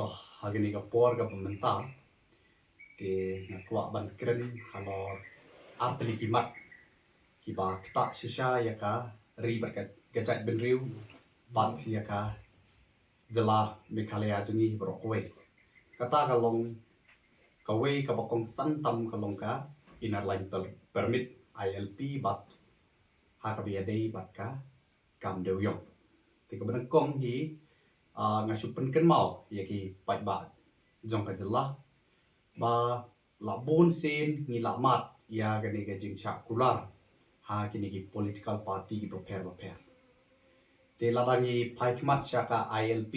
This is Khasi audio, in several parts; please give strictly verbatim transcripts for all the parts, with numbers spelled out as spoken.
Ha kane ka por kaba mynta te nga kwah ban kren halor artylli ki mat kiba ktah shisha ïa ka ri bad ka jaitbynriew bad ïa ka jylla Meghalaya jong ngi baroh kawei. Kata ka long kawei kaba kongsan tam ka long ka Inner Line Per- Permit, I L P, bad ha kaba ïadei bad ka kam dewiong. Te kaba nyngkong hi, ah, nga shu pynkynmaw ïa ki paidbah jong ka jylla ba la bun sien ngi la mad ïa kane ka jingshah kular ha kine ki political party kiba pher bapher. Te lada ngi phai khmat sha ka I L P,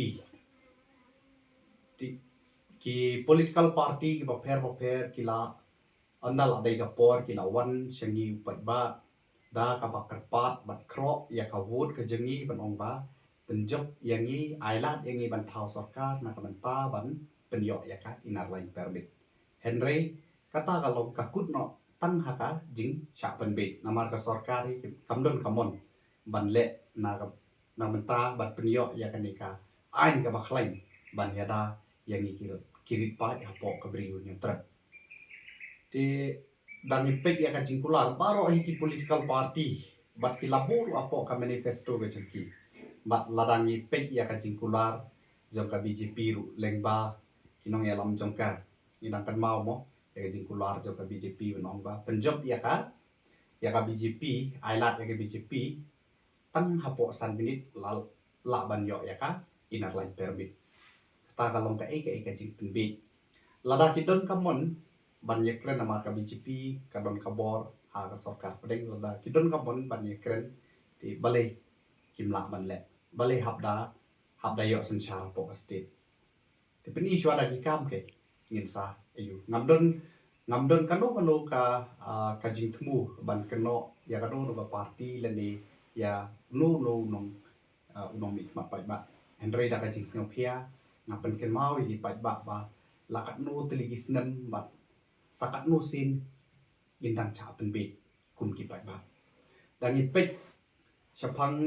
te ki political party kiba pher bapher ki la ynda la dei ka por ki la wan sha ngi u paidbah da kaba kyrpad bad khroh ïa ka vote ka jong ngi ban ong ba pynjop ïa ngi, ailad ïa ngi ban thaw sorkar na ka bynta ban pynïoh ïa ka Inner Line Permit. Hynrei kata ka long ka kut noh tang ha ka jingshah pynbiej namar ka sorkar hi kam don ka mon ban leh na ka na ka bynta ban pynïoh ïa kane ka aiñ kaba khlaiñ ban ïada ïa ngi ki rit paid hapoh ka Bri u Hynñiewtrep. Te da ngi peit ïa ka jingkular baroh hi ki political party bad ki la buh ruh hapoh ka manifesto ka jong ki. Bad lada ngi peit ïa ka jingkular jong ka B J P ruh lyngba ki nongïalam jong ka, ngi dang kynmaw mo ïa ka jingkular jong ka B J P ban ong ba pynjop ïa ka ïa ka B J P, ailad ïa ka B J P tang hapoh san minit la lah ban ïoh ïa ka Inner Line Permit. Kata ka long kaei kaei ka jingpynbiej. Lada ki don ka mon ban ïakren namar ka B J P ka don ka bor ha ka sorkar pdeng, lada ki don ka mon ban ïakren te balei kim lah ban leh, balei hap da hap da ïoh synshar hapoh ka state. Te pyni shuwa da ki kam ke ngin sa ïoh. Ngam don ngam don kano kano ka, ah, ka jingthmu ban kynnoh ïa kano kano ka party lane ïa uno uno u nong, ah, u nongmihkhmat paidbah. Hynrei da ka jingsngewkhia nga pynkynmaw ïa ki paidbah ba la katno tylli ki snem bad sa katno sien ngin dang shah pynbiej kum ki paidbah. Da ngi peit shaphang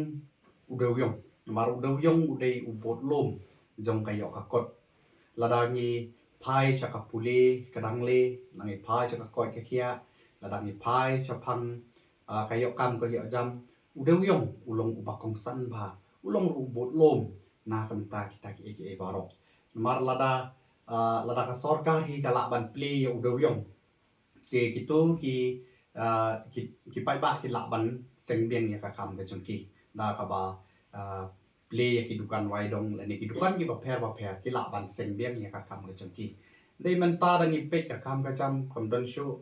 u dewiong. Namar u dewiong u dei u budlum jong ka ïoh ka kot. Lada ngi phai sha ka pule ka dangle, lada ngi phai sha ka koit ka khiah, lada ngi phai shaphang, ah, ka ïoh kam ka ïoh jam, u dewiong u long uba kongsan bha, u long ruh u budlum na ka bynta kita kiei kiei baroh. Namar lada, ah, lada ka sorkar hi ka lah ban plie ïa u dewiong, te kito ki, ah, ki, ki paidbah ki lah ban seng biang ïa ka kam ka jong ki da kaba, ah, plie ïa ki dukan wai dong lane ki dukan kiba pher bapher ki lah ban seng biang ïa ka kam ka jong ki. Dei mynta da ngi peit ka kam ka jam kam don shuh,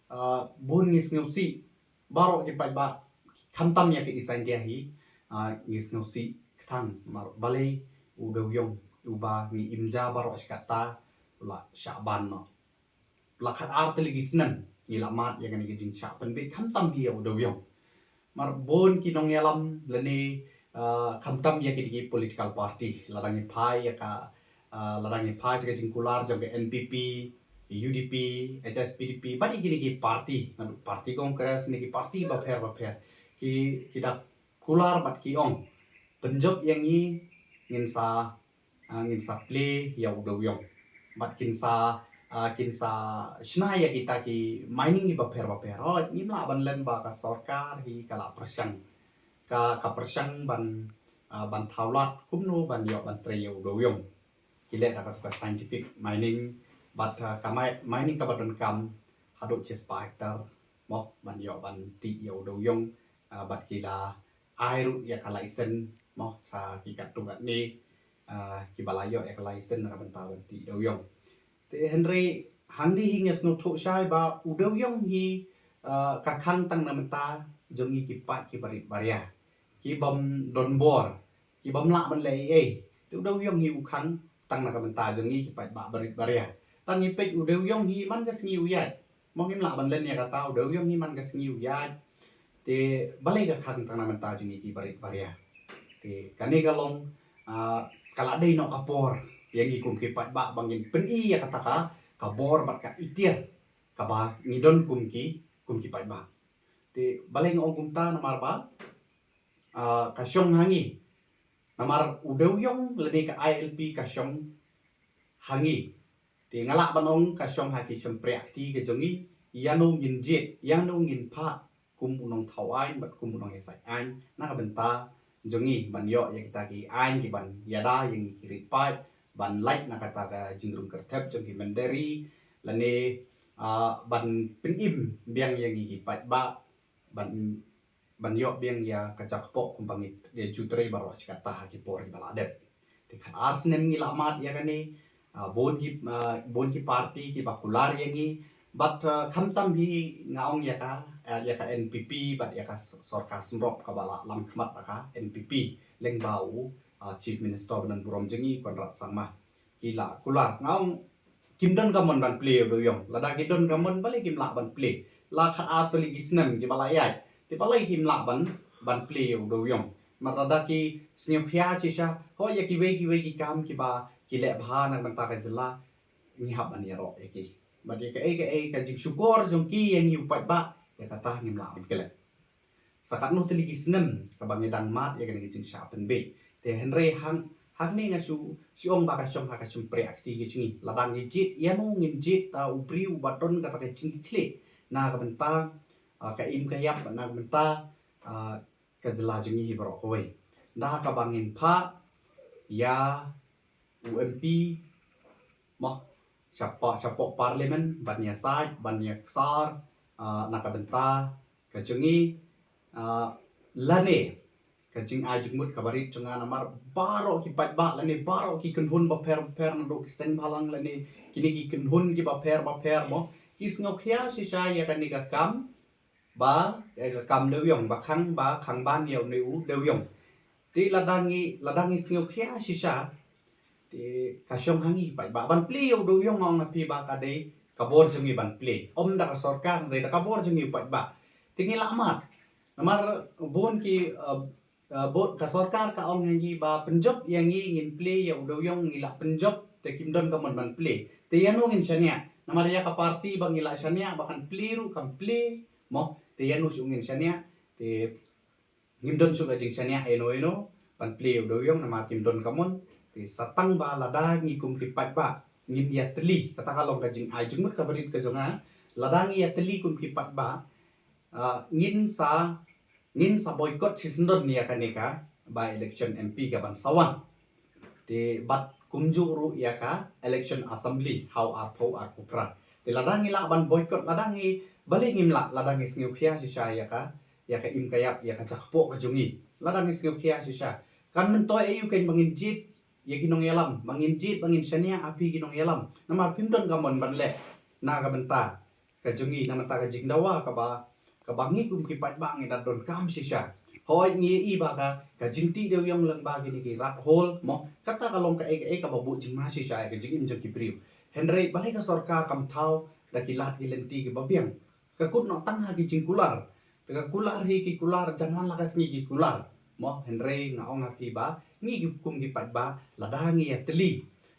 ah, bun ngi sngewsih baroh ki paidbah khamtam ïa ka East India hi, ah, ngi sngewsih kthang namar balei u dewiong uba ngi im ja baroh shi katta u la shah ban noh. La khatar tylli ki snem ngi la mad ïa kane ka jingshah pynbiej khamtam hi ïa u dewiong. Namar bun ki nongïalam lane, ah, khamtam ïa kine ki political party, lada ngi phai ïa ka, ah, lada ngi phai sha ka jingkular jong ka N P P, U D P, H S P D P bad ïa kine ki party, naduh party Congress ne ki party bapher bapher, ki, ki da kular bad ki ong pynjop ïa ngi, ngin sa, ah, ngin sa plie ïa u dewiong bad kin sa, ah, kin sa shna ïa kita ki mining kiba pher bapher. Hooid, ngim lah ban len ba ka sorkar hi ka la pyrshang, ka, ka pyrshang ban, ah, ban thaw lad kumno ban ïoh ban trei ïa u dewiong. Ki leh da katu ka scientific mining bad, ah, ka mi- mining kaba donkam haduh shispah hektar mo ban ïoh ban tih ïa u dewiong, ah, bad ki la ai ruh ïa ka license mo sha ki katto katne, ah, kiba la ïoh ïa ka license na ka bynta ban tih dewiong. Te hynrei hangne hi nga sngewthuh shai ba u dewiong hi, ah, ka khang tang na bynta jong ngi ki paid kiba rit baria, ki bym don bor, ki bym lah ban leh ei ei. Te u dewiong hi u khang tang na ka bynta jong ngi ki paidbah barit baria. Tang ngi peit u dewiong hi man ka sngi u ïaid. Mo ngim lah ban len ïa kata, u dewiong hi man ka sngi u ïaid. Te balei ka khang tang na bynta jong ngi kiba rit baria. Te kane ka long, ah, ka la dei noh ka por ïa ngi kum ki paidbah ba ngin pyni ïa kata ka, ka bor bad ka ikhtiar kaba ngi don kum ki, kum ki paidbah. Te balei nga ong kumta namar ba, ah, ka shong ha ngi. Namar u dewiong lane ka I L P ka shong ha ngi. Te nga lah ban ong ka shong ha ki shympriah kti ka jong ngi, ïa no ngin jied, ïa no ngin phah kum u nongthaw aiñ bad kum u nongïasaid aiñ na ka bynta jong ngi ban ïoh ïa kita ki aiñ ki ban ïada ïa ngi ki ri paid, ban lait na kata ka jingrung kyrthep jong ki mynder ri, lane ah, ban pynim biang ïa ngi ki paidbah, ban ban ïoh biang ïa ka jakpoh kum ba ngi ïa ju trei baroh shi katta ha ki por ki ba la dep. Te khatar snem ngi la mad ïa kane, ah, bun ki, ah, bun ki party ki ba kular ïa ngi, bad, ah, khamtam hi nga ong ïa ka, ah, ïa ka N P P bad ïa ka s-, sorkar seng rop ka ba la lam khmat da ka N P P lyngba u, ah, Chief Minister ba don burom jong ngi Conrad Sangma. Ki la kular nga ong kim don ka mon ban plie u dewïong. Lada ki don ka mon balei kim lah ban plie. La khatar tylli ki snem ki ba la ïaid. Te balei kim lah ban, ban plie u dewïong. Namar lada ki sngewkhia shisha, hooid ïa kiwei kiwei ki kam ki ba ki leh bha na ka bynta ka jylla, ngi hap ban ïaroh ïa ki. Bad ïa kaei kaei ka jingshukor jong ki ïa ngi u paidbah, ïa kata ngim lah ban klet. Sa katno tylli ki snem ka ba ngi dang mad ïa kane ka jingshah pynbeit. Te hynrei hang, hangne nga shu, shu ong ba ka shong ha ka shympriah kti ka jong ngi. Lada ngi jied, ïa no ngin jied, ta u briew ba don kata ka jingkitkhlieh na ka bynta, ah, ka im ka ïap, na ka bynta, ah, ka jylla jong ngi hi baroh kawei. Da ka ba ngin phah ïa u M P, mo, shapoh, shapoh parliament, ban ïasaid, ban ïaksar, ah, na ka bynta ka jong ngi, ah, lane ka jingai jingmut ka ba rit jong nga. Namar baroh ki paidbah lane baroh ki kynhun bapher bapher naduh ki seng bhalang lane kine ki kynhun ki bapher bapher, mo, ki sngewkhia shisha ïa kane ka kam, ba, eh, ka kam dewïong, ba khang, ba khang ban ïa une u dewïong. Te lada ngi, lada ngi sngewkhia shisha, te ka shong ha ngi paidbah ban plie ïa u dewïong, nga ong ha phi ba ka dei ka bor jong ngi ban plie. Ym da ka sorkar, dei da ka bor jong ngi paidbah. Te ngi la mad. Namar bun ki, eh, eh, bun ka sorkar ka ong ha ngi ba pynjop ïa ngi ngin plie ïa u dewïong, ngi la pynjop, te kim don ka mon ban plie. Te ïa no ngin shaniah. Namar ïa ka party ba ngi la shaniah ba kan plie ruh kam plie, mo, te ïa no shuh ngin shaniah. Te ngim don shuh ka jingshaniah ïa no ïa no ban plie ïa u dewïong namar kim don ka mon. Te sa tang ba lada ngi kum ki paidbah ngin ïatylli, kata ka long ka jingai jingmut ka ba rit ka jong nga. Lada ngi ïatylli kum ki paidbah, ah, ngin sa, ngin sa boycott shisyndon ïa kane ka by election M P ka ban sa wan. Te bad kumjuh ruh ïa ka election assembly ha u arphew arphew phra. Te lada ngi lah ban boycott, lada ngi, balei ngim lah, lada ngi sngewkhia shisha ïa ka, ïa ka im ka ïap, ïa ka jakpoh ka jong ngi. Lada ngi sngewkhia shisha, kan myntoi aïu kein ba ngin jied ïa ki nongïalam, ba ngin jied, ba ngin shaniah ha phi ki nongïalam. Namar phim don ka mon ban leh na ka bynta ka jong ngi, na ka bynta ka jingdawa ka ba, ka ba ngi kum ki paidbah ngi da donkam shisha. Hooid ngi ïohi ba ka, ka jingtih dewïong lyngba kine ki rat hol, mo, kata ka long kaei kaei ka ba buh jingma shisha ïa ka jingim jong ki briew. Hynrei balei ka sorkar kam thaw da ki lad ki lynti ki ba biang. Ka kut noh tang ha ki jingkular. Te ka kular hi ki kular, jan wan la ka sngi ki kular. Mo, hynrei nga ong ha phi ba ngi ki kum ki paidbah, lada ngi ïatylli,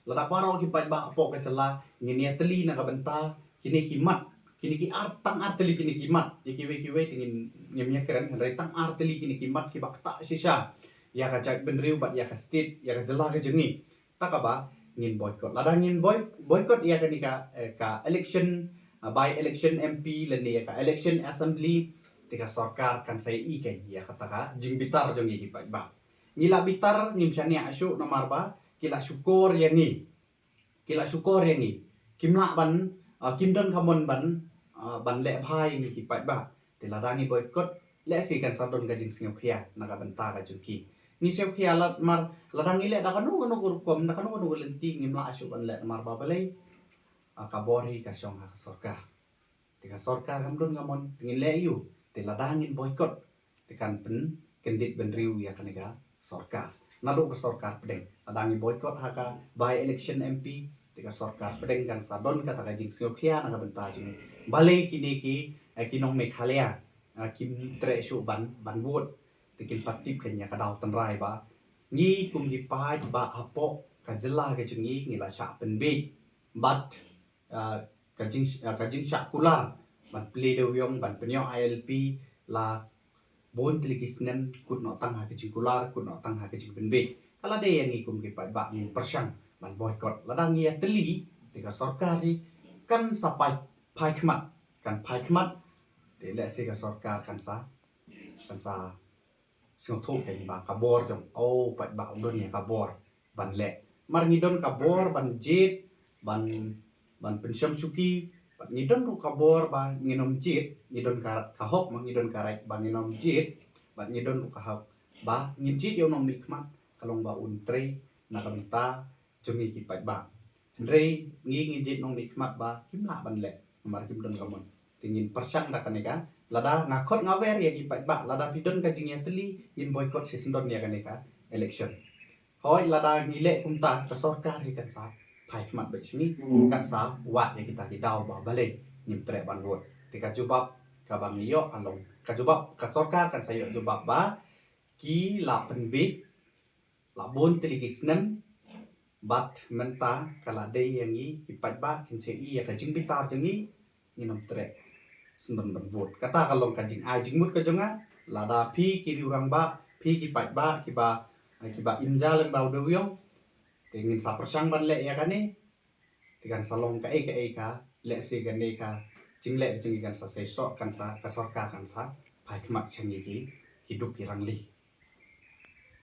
lada baroh ki paidbah hapoh ka jylla ngin ïatylli na ka bynta kine ki mat, kine ki ar, tang ar tylli kine ki mat. Ïa kiwei kiwei te ngin, ngim ïakren, hynrei tang ar tylli kine ki mat ki ba ktah shisha ïa ka jaitbynriew bad ïa ka state, ïa ka jylla ka jong ngi. Ta ka ba ngin boycott. Lada ngin boy-, boycott ïa kane ka, eh, ka election, ah, by election M P lane ïa ka election assembly, te ka sorkar kan sa ïohi kein ïa kata ka jingbitar jong ngi ki paidbah. Ngi la bitar, ngim shaniah shuh namar ba ki la shukor ïa ngi. Ki la shukor ïa ngi. Kim lah ban, ah, kim don ka mon ban, ah, ban leh bha ïa ngi ki paidbah. Te lada ngi boycott, lehse kan sa don ka jingsngewkhia na ka bynta ka jong ki. Ngi sngewkhia la, mar lada ngi leh da kano kano ka rukom, da kano kano ka lynti, ngim lah shuh ban leh namar ba balei, ah, ka bor hi ka shong ha ka sorkar. Te ka sorkar kam don ka mon, te ngin leh aïu. Te lada ngin boycott, te kan pynkyndit bynriew ïa kane ka sorkar. Naduh ka sorkar pdeng. Lada ngi boycott ha ka by election M P, te ka sorkar pdeng kan sa don kata ka jingsngewkhia na ka bynta jong ngi. Balei kine ki, eh, ki nong Meghalaya, eh, kim treh shuh ban, ban vote. Te kin sa tip kein ïa ka daw tynrai ba ngi kum ki paidbah hapoh ka jylla ka jong ngi, ngi la shah pynbeit. Bad, ah, ka jing, ah, ka jingshah kular ban plie dewïong, ban pynïoh I L P la bun tylli ki snem, kut noh tang ha ka jingkular, kut noh tang ha ka jingpynbeit. Ka la dei ïa ngi kum ki paidbah ngin pyrshang ban boycott. Lada ngi ïa tylli, te ka sorkar hi kan sa phai, phai khmat, kan phai khmat. Te lehse ka sorkar kan sa, kan sa sngewthuh kein ba ka bor jong u paidbah u don ïa ka bor ban leh. Mar ngi don ka bor ban jied, ban, ban pynshong shuki, bad ngi don ruh ka bor ba ngin ym jied, ngi don ka, ka hok, ma ngi don ka right ba ngin ym jied, bad ngi don ruh ka hok ba ngin jied ïa u nongmihkhmat, ka long ba un trei na ka bynta jong ngi ki paidbah. Hynrei ngi ngin jied nongmihkhmat ba kim lah ban leh namar kim don ka mon. Te ngin pyrshang da kane ka, lada nga khot nga wer ïa ki paidbah, lada phi don ka jingïatylli, ngin boycott shisyndon ïa kane ka election. Hooid, lada ngi leh kumta, ka sorkar hi kan sa phai khmat beit sha ngi, kan sa wad ïa kita ki daw ba balei ngim treh ban vote. Te ka jubab kaba ngi ïoh ka long, ka jubab, ka sorkar kan sa ïoh jubab ba ki la pynbiej la bun tylli ki snem, bad mynta ka la dei ïa ngi ki paidbah kin sa ïohi ïa ka jingbitar jong ngi, ngin ym treh shisyndon ban vote. Kata ka long ka jingai jingmut ka jong nga. Lada phi ki riewrangbah, phi ki paidbah kiba, kiba im ja lyngba u dewïong, te ngin sa pyrshang ban leh ïa kane. Te kan sa long kaei kaei ka, lehse kane ka jingleh ka jong ngi kan sa seisoh, kan sa, ka sorkar kan sa phai khmat sha ngi ki, ki duk ki rangli.